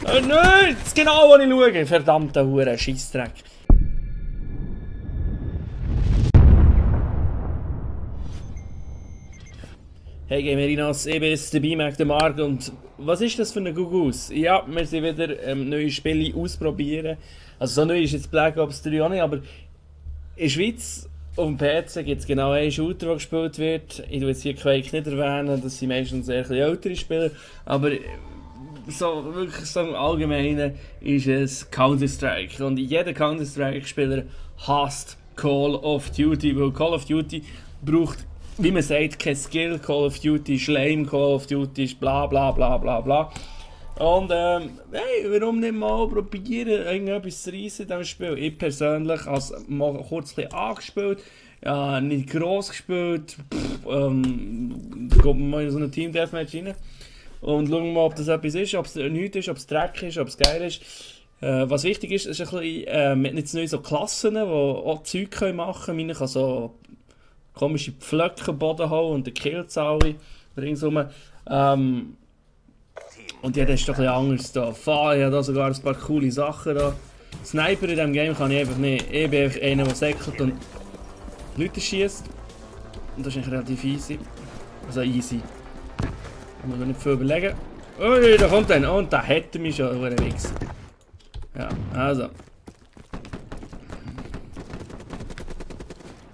Nein! Das ist genau, wo ich schaue. Verdammter Hure Scheissdreck. Hey Gamerinos, ich bin der B-Mac, der Marc, und was ist das für eine Gugus? Ja, wir sind wieder neue Spiele ausprobieren. Also so neu ist jetzt Black Ops 3 auch nicht, aber in der Schweiz auf dem PC gibt es genau einen Shooter, der gespielt wird. Ich will jetzt hier Quake nicht erwähnen, das sind meistens sehr ältere Spieler, aber so wirklich so im Allgemeinen ist es Counter-Strike. Und jeder Counter-Strike-Spieler hasst Call of Duty, weil Call of Duty braucht, wie man sagt, kein Skill. Call of Duty ist lame, Call of Duty ist bla bla bla bla bla. Und hey, warum nicht mal probieren, irgendetwas zu reissen in diesem Spiel? Ich persönlich habe es mal kurz ein bisschen angespielt, ja, nicht gross gespielt. Da kommt man mal in so ein Team Deathmatch rein. Und schauen wir mal, ob das etwas ist, ob es nichts ist, ob es Dreck ist, ob es geil ist. Was wichtig ist, ist ein bisschen, mit nicht so Klassen, die auch Zeug machen können. Man kann so komische Pflöcke am Boden holen und dann killt es alle ringsum. Und jeder ist doch ein bisschen anders da. Ich habe da sogar ein paar coole Sachen da. Sniper in diesem Game kann ich einfach nicht. Ich bin einfach einer, der säckelt und Leute schießt. Und das ist eigentlich relativ easy. Also easy. Da muss man nicht viel überlegen. Ui, da kommt einer. Und da hätte mich schon über den Wichs. Ja, also.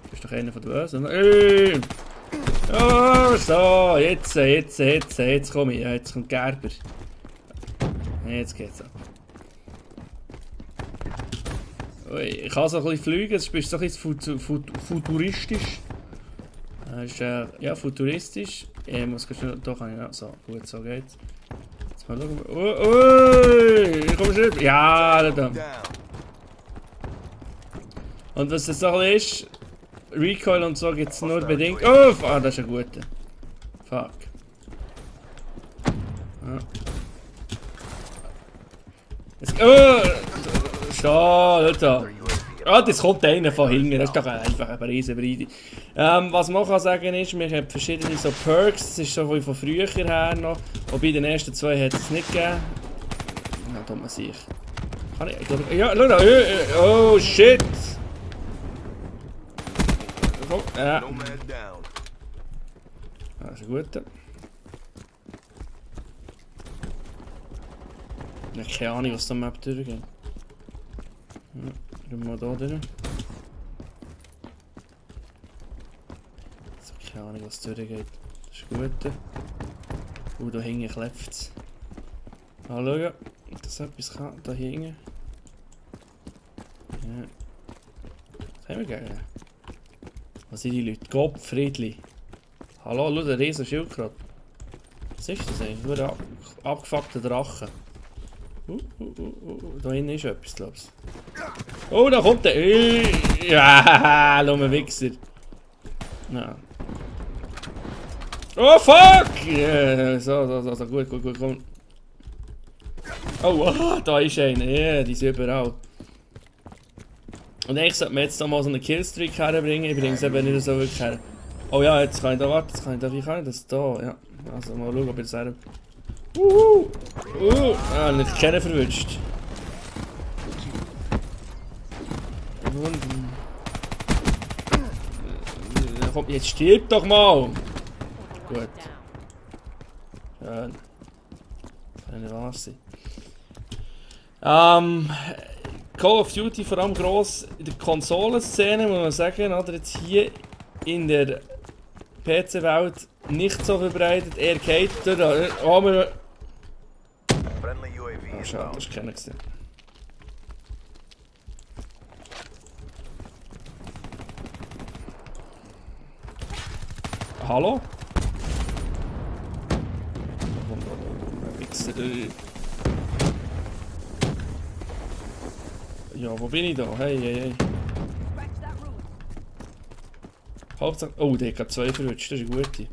Das ist doch einer von den Bösen. Ui! Oh, so, jetzt komme ich. Ja, jetzt kommt Gerber. Jetzt geht's ab. Ui, ich kann so ein bisschen fliegen, es ist so ein bisschen futuristisch. Das ist ja futuristisch. Ich muss schon. Doch, ja, so, gut, so geht's. Jetzt mal schauen. Ui, ich komme schon. Ja, da. Und was das so ist, Recoil und so gibt es nur bedingt. Oh, das ist ein guter. Fuck. Ja. Jetzt, schau, da. Ah, das kommt einer von hinten, das ist doch einfach eine Riesenbreite. Was man kann sagen ist, wir haben verschiedene so Perks, das ist so von früher her noch. Wobei den ersten zwei hat es nicht gegeben. Na, da man sich. Kann ich, ja, schau da, oh shit! Ja. Das ist ein guter. Ich habe keine Ahnung, was da Map durchgeht. Ja, gehen wir mal da durch. Ich habe keine Ahnung, was durchgeht. Das ist ein guter. Da hinten klebt es. Anschauen, ob das etwas kann. Da hinten. Ja. Was haben wir gegen? Was sind die Leute? Gottfriedli. Hallo, schau, der riesen Schildkröte. Was ist das eigentlich? Nur ein abgefuckter Drache. Da hinten ist etwas, glaube ich. Oh, da kommt der. Ja, schau mal, Wichser. Ja. Oh, fuck! Yeah. So, gut, komm. Oh, da ist einer. Ja, yeah, die sind überall. Und eigentlich sollte man jetzt noch mal so einen Killstreak herbringen. Ich bringe es eben nicht so wirklich her. Oh ja, jetzt kann ich da warten. Wie kann ich das da? Ja. Also mal schauen, ob ich das her. Nicht keinen verwünscht. Komm, jetzt stirb doch mal! Gut. Schön. Das kann nicht wahr sein. Call of Duty vor allem gross in der Konsolenszene, muss man sagen, oder jetzt hier in der PC-Welt nicht so verbreitet. Er geht da. Oh, schade, das ist keiner gesehen. Hallo? Ja, wo bin ich da? Hey. Hauptsache. Oh, der hat gerade zwei verrutscht, das ist eine gute.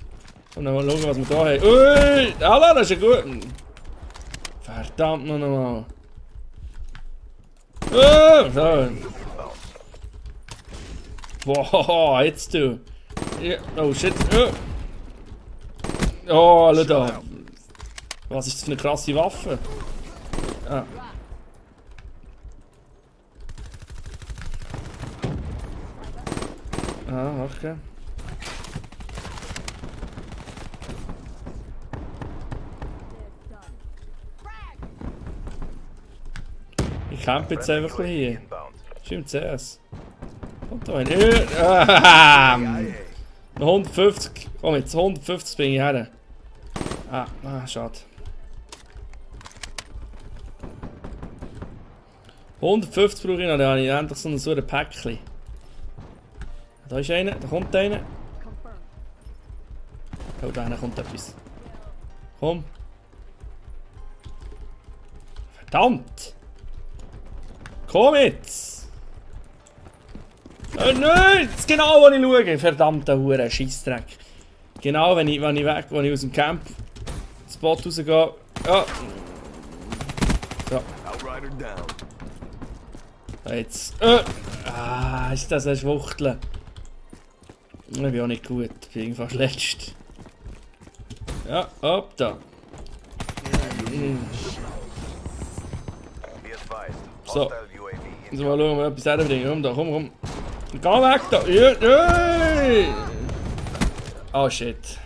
Und dann mal schauen, was wir da haben. Ui! Hallo, das ist ein guter. Verdammt nochmal. So. Boah, jetzt du. Ja. Oh shit. Oh, schau da. Was ist das für eine krasse Waffe? Ah. Ah, okay. Ich campe jetzt einfach ein bisschen hier. Stimmt, CS. Kommt da rein. 150. Komm jetzt, 150 bringe ich her. Schade. 150 brauche ich noch, dann habe ich endlich so ein Päckchen. Da ist einer, da kommt einer. Oh, da kommt etwas. Komm. Verdammt! Komm jetzt! Oh nein! Das ist genau, wo ich schaue. Verdammter Hure Scheissdreck. Genau, wenn ich aus dem Camp-Spot rausgehe. Ja. So. Jetzt. Ist das ein Schwuchtel? Ich bin auch nicht gut. Ich bin fast letzt. Ja, hopp da. So. Jetzt mal schauen, ob wir etwas herbringen. Komm da, komm. Geh weg da! Oh shit.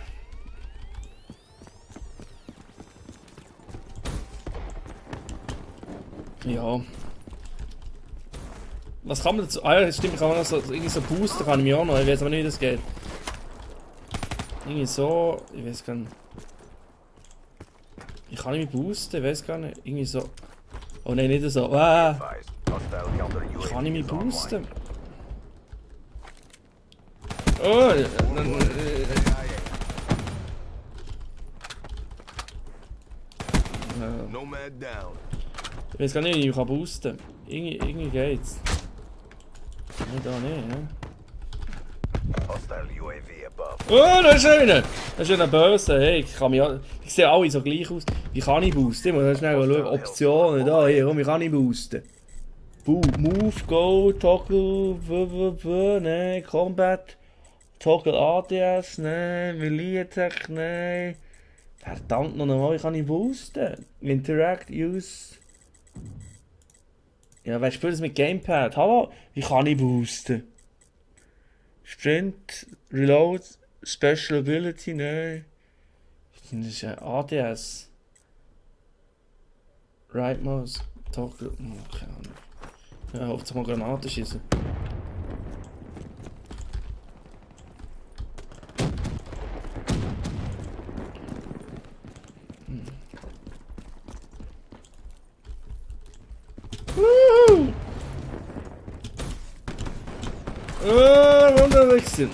Ja. Was kann man dazu? Ah ja, stimmt, kann man noch so, irgendwie so boosten kann ich mich auch noch. Ich weiß aber nicht, wie das geht. Irgendwie so. Ich weiß gar nicht. Ich kann mich boosten, ich weiß gar nicht. Irgendwie so. Oh nein, nicht so. Ich kann mich boosten. Oh! Ich weiß gar nicht, wie ich boosten kann. Irgendwie geht's. Nein, da nicht, ne? Oh, da ist einer! Das ist einer böse, hey, ich sehe alle so gleich aus. Wie kann ich boosten? Ich muss schnell schauen. Optionen, da, hier, komm, wie kann ich boosten? Move, Go, Toggle, nein, Combat, Toggle ADS, nein, Melee Attack, nein. Verdammt noch einmal, wie kann ich boosten? Interact, Use. Ja, wer spielt das mit Gamepad? Hallo? Wie kann ich boosten? Sprint, Reload, Special Ability, nein. Das ist ein ADS. Right Mouse, Toggle, keine Ahnung. Ja, Hauptsache mal Granaten schießen. Unterwegs sind.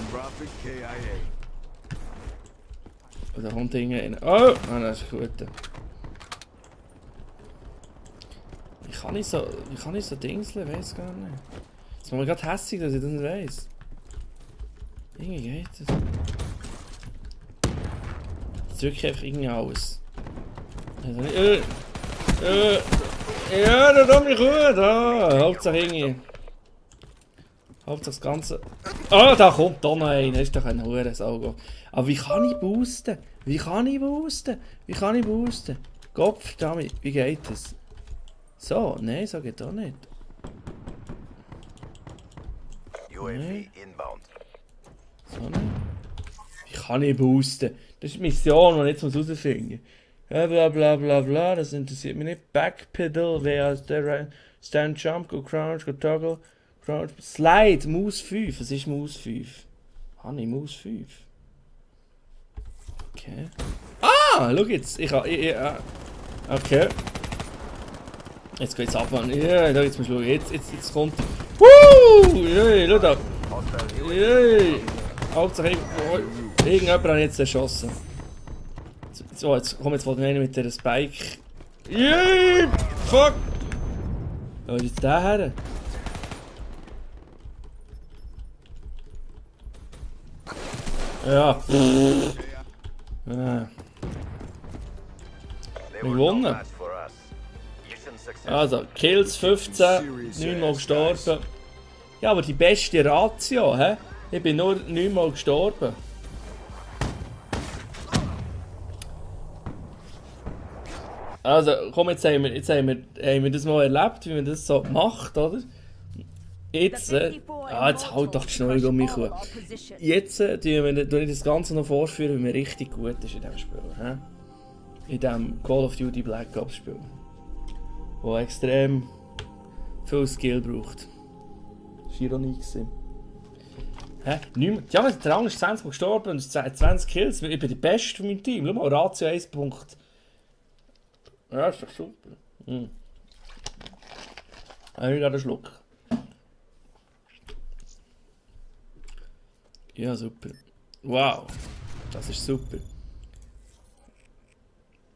Da kommt irgendeiner. Oh! Das ist gut. Ich kann nicht so dingseln, ich weiß gar nicht. Jetzt macht mir gerade hässlich, dass ich das nicht weiss. Irgendwie geht das. Jetzt wirklich einfach irgendwie alles. Also nicht, ja, da komm ich gut. Hauptsache irgendwie. Hauptsache das Ganze. Oh, da kommt da noch einer. Das ist doch ein Hurenauge. Aber wie kann ich boosten? Wie kann ich boosten? Kopf, damit, wie geht das? So, nein, so geht auch nicht. Nee. So nicht. Wie kann ich boosten? Das ist die Mission, die ich jetzt herausfinden. Ja, bla bla bla bla, das interessiert mich nicht. Backpedal, wer als der Stand Jump, go Crouch, go Toggle, Crouch, Slide, Maus 5. Was ist Maus 5? Habe ich Maus 5? Okay. Ah, schau jetzt. Okay. Jetzt geht's ab, Mann. Ja, jetzt musst du schauen. Jetzt kommt. Ja, schau da. Ja. Hauptsache, irgendjemand hat jetzt erschossen. So, jetzt komm jetzt einer mit der Spike. Yeah, fuck! Wo ist jetzt der her? Ja. Ja. Wir gewonnen. Also, Kills 15, 9 Mal gestorben. Ja, aber die beste Ratio, hä? Ich bin nur 9 Mal gestorben. Also, komm, haben wir das mal erlebt, wie man das so macht, oder? Jetzt, jetzt halt doch die Schnurren um mich herum. Jetzt tue ich das Ganze noch vorführen, wie man richtig gut ist in diesem Spiel. He? In diesem Call of Duty Black Ops Spiel. Wo extrem viel Skill braucht. Das war Ironie. Hä? Ja, der Rang ist 20 Mal gestorben und es 20 Kills. Ich bin der Beste von meinem Team. Schau mal, Ratio 1 Punkt. Ja, ist doch super. Ich gerade einen Schluck. Ja, super. Wow, das ist super.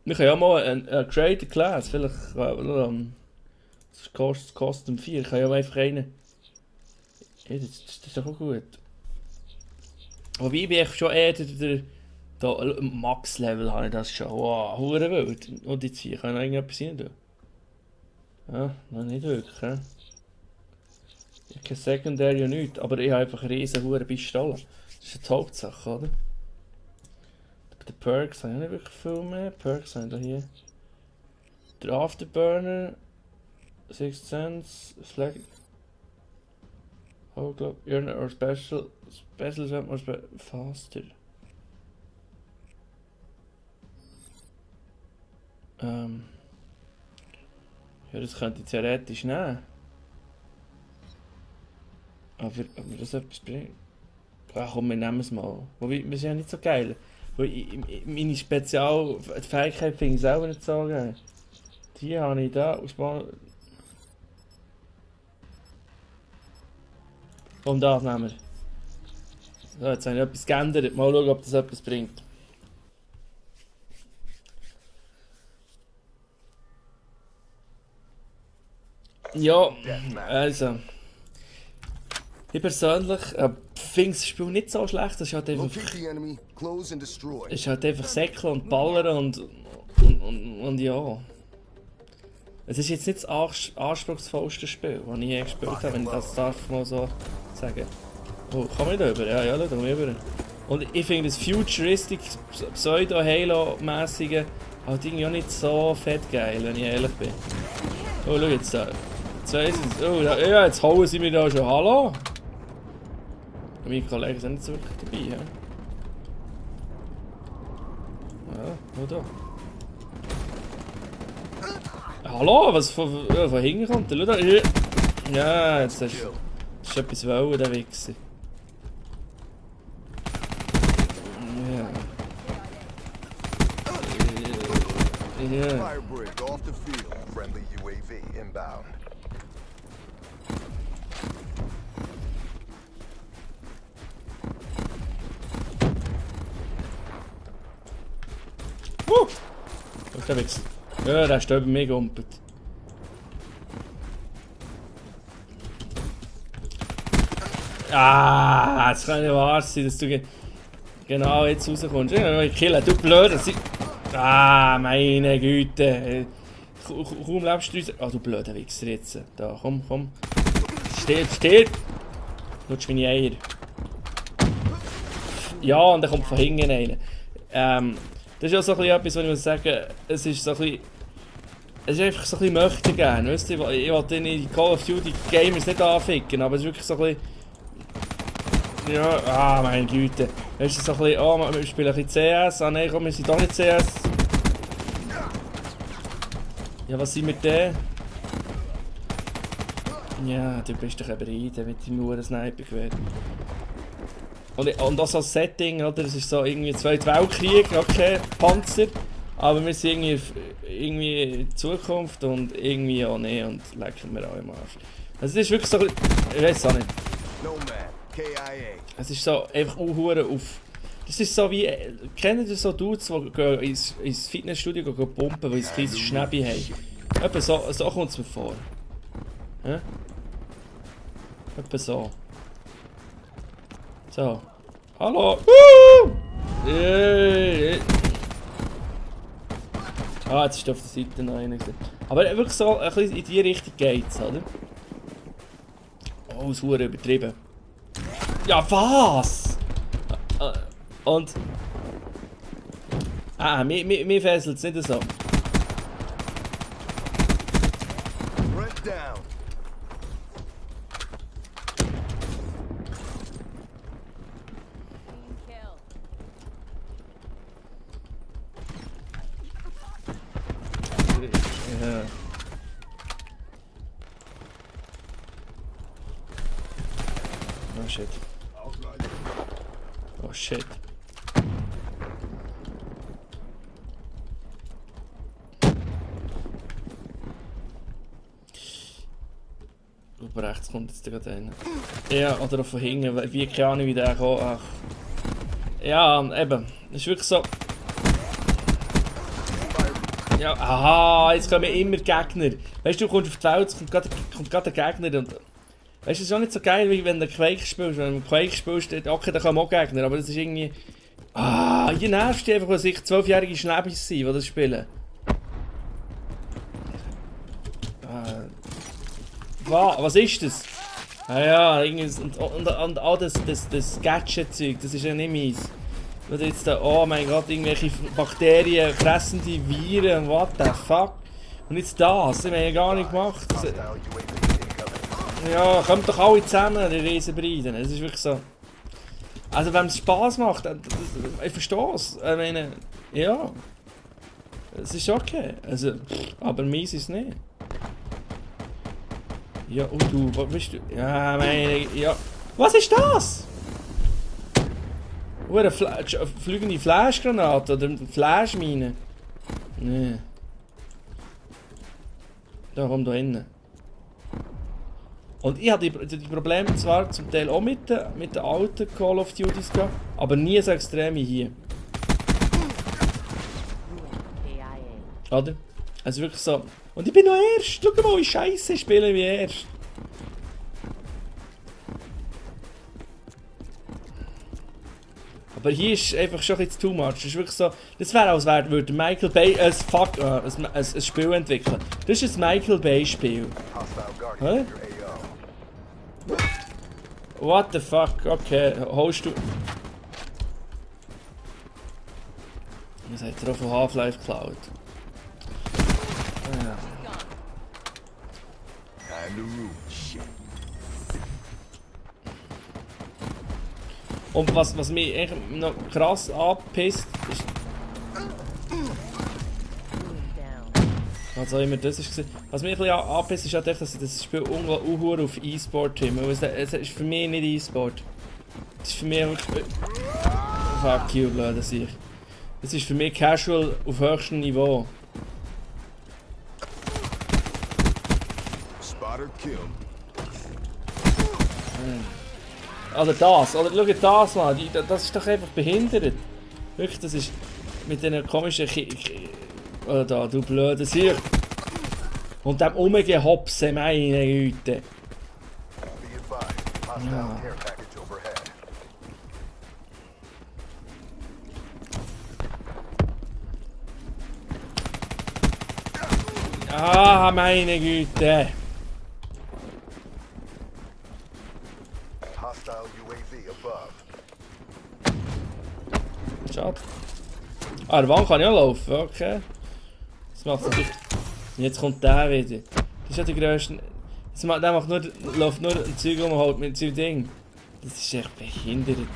Wir können ja mal eine Creator Class, vielleicht das kostet 4, ich kann ja mal einfach einen. Ja, das ist doch auch gut. Wobei ich bin schon eher der Max-Level habe ich das schon. Wow, hure wild. Und jetzt hier kann ich noch irgendetwas rein tun. Ja, noch nicht wirklich. He? Ich habe kein Secondary und nichts, aber ich habe einfach eine riesen hure Pistole. Das ist die Hauptsache, oder? Bei den Perks habe ich nicht wirklich viel mehr. Perks haben wir hier. Der Afterburner, Sixth Sense, Flag. Oh, glaub, Earn or Special. Special is more faster. Ja, das könnte ich theoretisch nehmen. Aber das etwas bringt. Ach komm, wir nehmen es mal. Wobei, wir sind ja nicht so geil. Meine Spezialfähigkeit finde ich selber nicht so geil. Die habe ich da ausbauen. Komm, das nehmen wir. So, jetzt habe ich etwas geändert. Mal schauen, ob das etwas bringt. Ja, also. Ich persönlich finde das Spiel nicht so schlecht. Es ist halt einfach Säckeln und Ballern und ja. Es ist jetzt nicht das anspruchsvollste Spiel, das ich je gespielt habe, wenn ich das darf mal so sagen. Oh, komm ich da rüber? Ja, da komm ich rüber. Und ich finde das Futuristic, Pseudo-Halo-mäßige halt irgendwie auch nicht so fett geil, wenn ich ehrlich bin. Oh, schau jetzt da. Ja, jetzt hauen sie mir da schon. Hallo? Meine Kollegen sind nicht so wirklich dabei, ja? Ja, nur da. Hallo, was von hinten kommt? Schau da. Ja, jetzt hast du etwas wollen, der Wichser. Ja. Ja. Was ist der Wichser? Ja, der ist da über mich gehumpelt. Ah, es kann nicht wahr sein, dass du genau jetzt rauskommst. Ich killen, du blöder. Ah, meine Güte. Kaum lebst du uns. Ah, du blöder Wichser jetzt. Da, komm. Steht. Lutsch meine Eier. Ja, und dann kommt von hinten einer. Das ist auch so etwas, was ich muss sagen, es ist so ein bisschen... Es ist einfach so ein bisschen möchte gerne, weißt du? Ich wollte die Call of Duty Gamers nicht anficken, aber es ist wirklich so ein bisschen... Ja, meine Güte. Es ist so ein bisschen, wir spielen ein bisschen CS, nein, komm, wir sind doch nicht CS. Ja, was sind wir denn? Ja, du bist doch eben rein mit deinem nur Sniper-Gewehr. Und das als Setting, oder? Das ist so irgendwie Zweiter Weltkrieg, okay, Panzer. Aber wir sind irgendwie in Zukunft und irgendwie auch nicht und lecken wir auch im Arsch. Also es ist wirklich so, ich weiß auch nicht. Es ist so einfach auf... Das ist so wie, kennt ihr so Dudes, die ins Fitnessstudio pumpen, weil sie ein kleines Schnäbi haben? Etwa so kommt es mir vor. Ja? Etwa so. So. Hallo! Ah, jetzt ist auf der Seite noch einer. Aber wirklich so ein bisschen in die Richtung geht's, oder? Oh, das ist verdammt übertrieben. Ja, was? Und... mir fesselt es nicht so. down. Ja. Oh shit. Oh shit. Aber rechts kommt jetzt gerade einer. Ja, oder auch von hinten, wie keine Ahnung wie der kommt. Ach. Ja, eben. Es ist wirklich so. Ja, aha, jetzt kommen immer Gegner. Weißt du, du kommst auf die Welt, kommt gerade der Gegner und... Weißt du, es ist auch nicht so geil, wie wenn du Quake spielst. Wenn du Quake spielst, okay, da kommen auch Gegner, aber das ist irgendwie... Ah, hier nervst du einfach, weil sich 12-jährige Schnäbis sind, die das spielen. Was ist das? Ah ja, irgendwas... Und auch das Gadget-Zeug, das ist ja nicht meins. Und jetzt da, oh mein Gott, irgendwelche Bakterien, fressende Viren, what the fuck? Und jetzt das, das haben wir ja gar nicht gemacht. Das, ja, kommt doch alle zusammen, die Riesenbreiden. Es ist wirklich so. Also wenn es Spass macht, ich verstehe es. Ich meine, ja. Es ist okay. Also, aber mies ist es nicht. Ja, und du, was bist du? Ja, meine, ja. Was ist das? Eine fliegende Flashgranate oder Flashmine? Nee. Da komm da hinten. Und ich hatte die Probleme zwar zum Teil auch mit den alten Call of Duties gehabt, aber nie so extrem wie hier. Oder? Also wirklich so. Und ich bin noch erst. Schau mal, wie scheiße ich spiele wie erst. Aber hier ist einfach schon ein bisschen too much. Das ist wirklich so. Das wäre, als würde Michael Bay ein Spiel entwickeln. Das ist ein Michael Bay Spiel. Hä? What the fuck? Okay, holst du. Das hat er auch von Half-Life geklaut. Ja. Und was mich echt noch krass anpisst, ist. Was auch immer das ist. Was mich ein bisschen anpisst, ist halt echt, dass ich das Spiel unglaublich auf E-Sport hin. Es ist für mich nicht E-Sport. Das ist für mich wirklich. Fuck you, blöd, das ich. Das ist für mich Casual auf höchstem Niveau. Oder das, oder schau das mal, das ist doch einfach behindert. Wirklich, das ist mit diesen komischen da, du blöde Sieg. Und dem Umgehopsen, meine Güte. Ja. Ah, meine Güte. Schade. Ah, der Wand kann ich auch laufen, okay. Das macht natürlich. Jetzt kommt der wieder. Das ist ja der grösste. Der macht nur, läuft nur ein Zeug um halt mit seinem Ding. Das ist echt behindert. Und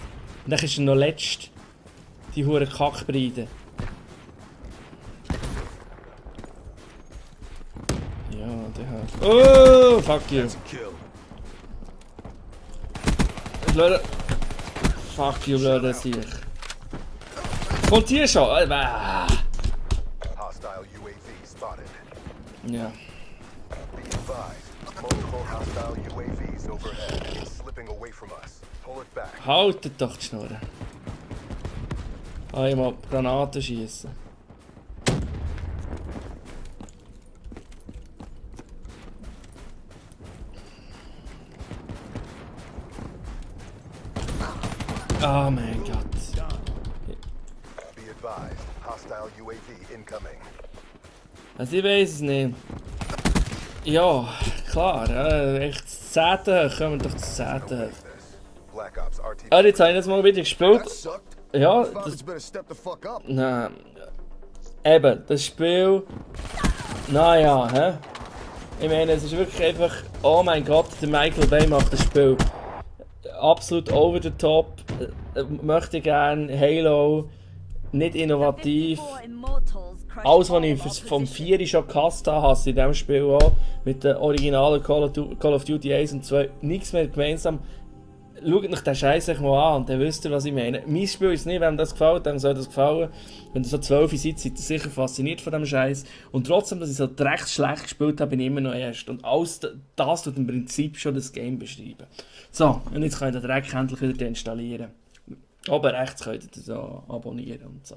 dann ist er noch letzt. Die hure Kackbreide. Ja, der hat. Oh, fuck you. Blöde. Fuck you, blöde Sieg. Kommt hier schon? Ja. Haltet doch die Schnur. Einmal Granaten schießen. Oh mein Gott. Also ich weiß es nicht. Ja, klar, echt das 10. Kommen wir doch das 10. Ah, jetzt habe ich das mal wieder gespielt. Ja, das... Nein. Eben, das Spiel... Naja, hä? Ich meine, es ist wirklich einfach, oh mein Gott, der Michael Bay macht das Spiel absolut over the top, möchte gerne Halo, nicht innovativ. Alles, was ich vom 4 schon gehasst habe, hasse ich in diesem Spiel auch. Mit den originalen Call of Duty 1 und 2 nichts mehr gemeinsam. Schaut euch den Scheiß mal an und dann wisst ihr, was ich meine. Mein Spiel ist nicht, wenn das gefällt, dann soll das gefallen. Wenn ihr so 12 seid, seid ihr sicher fasziniert von diesem Scheiß. Und trotzdem, dass ich so recht schlecht gespielt habe, bin ich immer noch erst. Und alles das tut im Prinzip schon das Game beschreiben. So, und jetzt könnt ihr den Dreck endlich wieder installieren. Oben rechts könnt ihr so abonnieren und so.